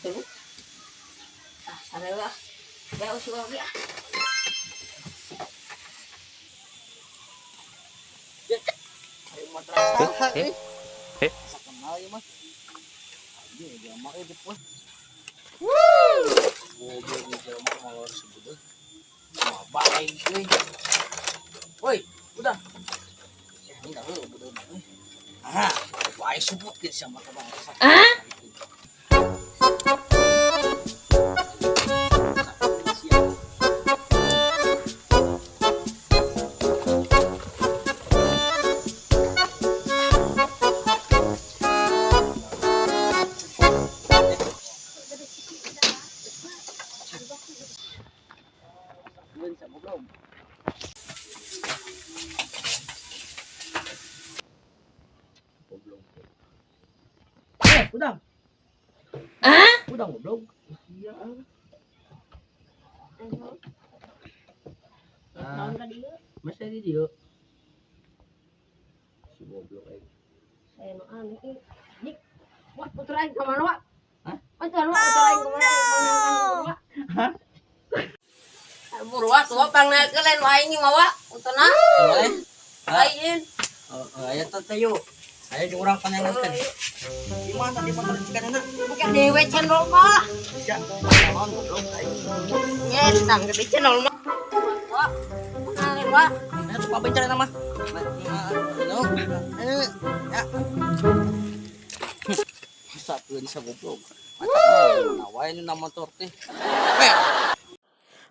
Tuh. Ah, sare lah. Beo si lagi ah. Ayo madrasah euy. Asa kenal ieu mah. Anjing jelema euy dipuas. Goblok ieu jelema molor sebudeug. Mabak aing euy. Woi, udah. Ya ini dah heuh budeug euy. Ah, wae subut ke sia mah bangsa. Ah? Udang. Ah? Udang goblok. Iya. Naon ka dieu? Masa di dieu. Si goblok aing. Saya nu aneh euy. Dik. Wah, putra aing ka mana, Wak? Hah? Putra Wak, putra aing ka mana? Aing Wak. Buru Wak, tuh pang naik lain wae aing mah Wak. Utuna. Boleh? Aing. Oh, aya teh yuk. Ayo jeung urang panyangan. Gimana tadi motor cikanana? Bukan dewe channel mah. Sia, naon goblok aing. Nya tang gede channel mah. Wak. Kenalin Wak. Nah, tuh pabencar eta mah. No. Ya. Sakeun sa goblok. Nah, wae nu na motor teh.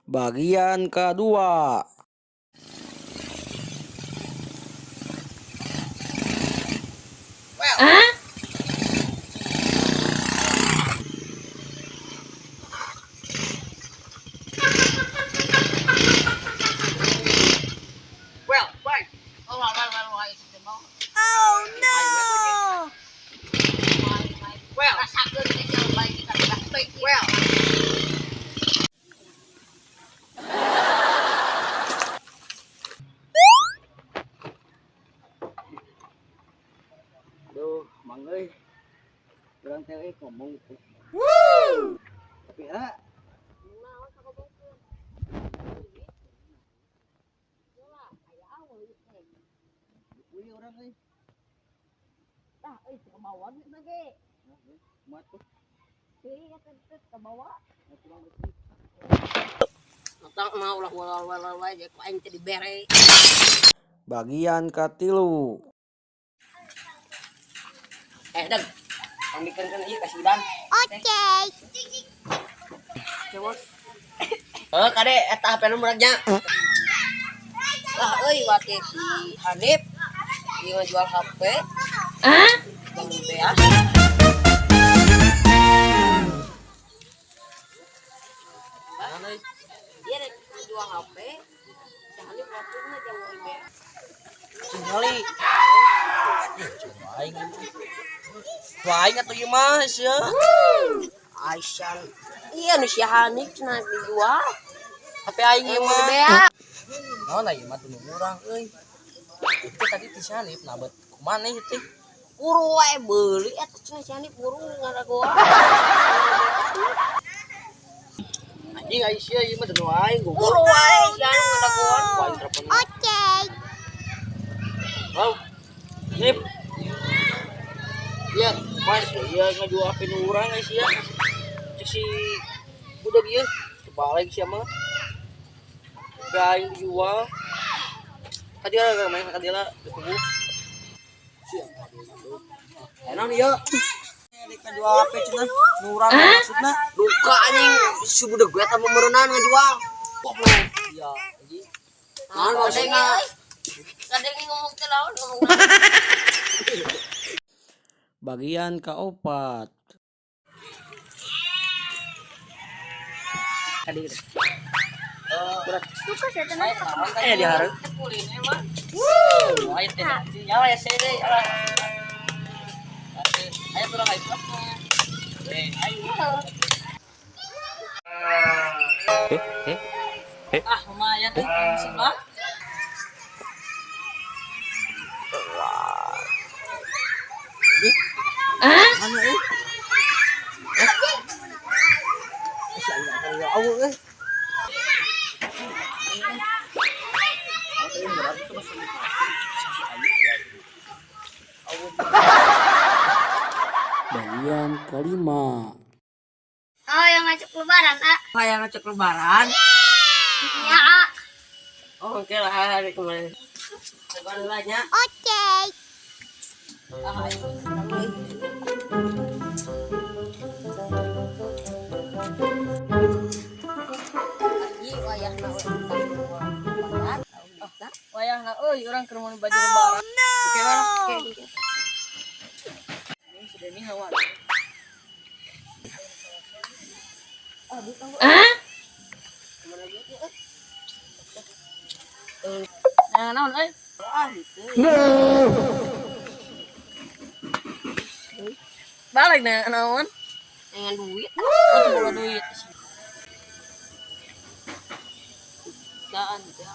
Bagian kedua. Well, bye. Oh, wah, wah, wah, wah, itu mau. Oh no! Well, Rasakeun teh jalan baik kita udah baik. well. Aduh, mang euy. Urang teh euy ngomong gitu. Woo! Tapi ha, Naon sakobongkeun? Aya awewe teh. euy urang euy. Tah, euy ke bawah geus ge. Kumaha tuh? Teuing eta teh ke bawah. Kurang beuki. Otang mah ulah ulah ulah wae ku aing teh dibere. Bagian katilu. Eh, Deg. Pangmikeun ieu ka si Idan. Okay. Cewek. Heuh, kade eta HP nu muragnya. Lah euy wate si Hanif ieu ngajual HP. Ah? Bang beas. Naon euy? Dia rek ngajual HP. Si Hanif waktunya jauh beas. Tinggali. Cuma aing. Wah, aing atuh ieu mah sia. Aisyah. Iya nu si Hanif cenah dijual. HP aing ieu mah. Beas. Naon ieu mah tuh nu urang euy. Itu tadi ti si Hanif nah bet kumaha ieu teh? Buru wae beuli eta cenah si Hanif buru ngaragoa. Anjing ai sia ieu mah nu aing goblok. Buru wae si Hanif ngaragoan. Wah, aing telepon. Okay. Halo. Nip. Iya, Mas, iya ngajual HP nu urang ai sia. Cek si budak ieu kebalik sia mah. HP aing dijual. Tadi ada main ka dia di kubu. Sia Eh naon ieu? Rek ngajual HP cenah nu urang maksudna. Duka anjing si budak gue eta meureunan ngajual. Goblok. Iya, anjing. Naon maksudna? Kadang ngomong teh naon ngomong. Bagian keempat. Tadi. Suka saya tenang. Eh di hareup. Woo! Ayo teh. Nyawa ya sih deui. Ayo turun ayo. Eh, ayo. Ah, lumayan deh sebelah. Ah? Mana euy? Awu euy. Bagian kelima. Oh, yang ngajak lebaran, ah. Hayang ngecek lebaran. Ya, ah. Oh, oke lah hari kemarin. Lebaran lah nya. Oke. Ah, ayo. Euy. Ieu wayahna we lebaran. Wayahna euy urang keur meuli baju lebaran. Oke, lah. Oke. Ini si Deni hawa. Nah, naon euy? Ah, gitu. Balik nah naon? Dengan duit. Oh, teu boga duit. Daan gitu ya.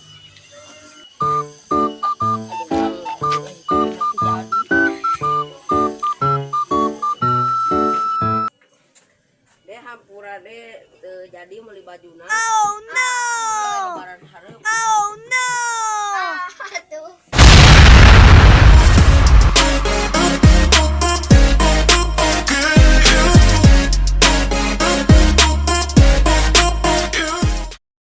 Aduh, jadi. Deh hampura deh teu jadi meuli bajuna. Oh no.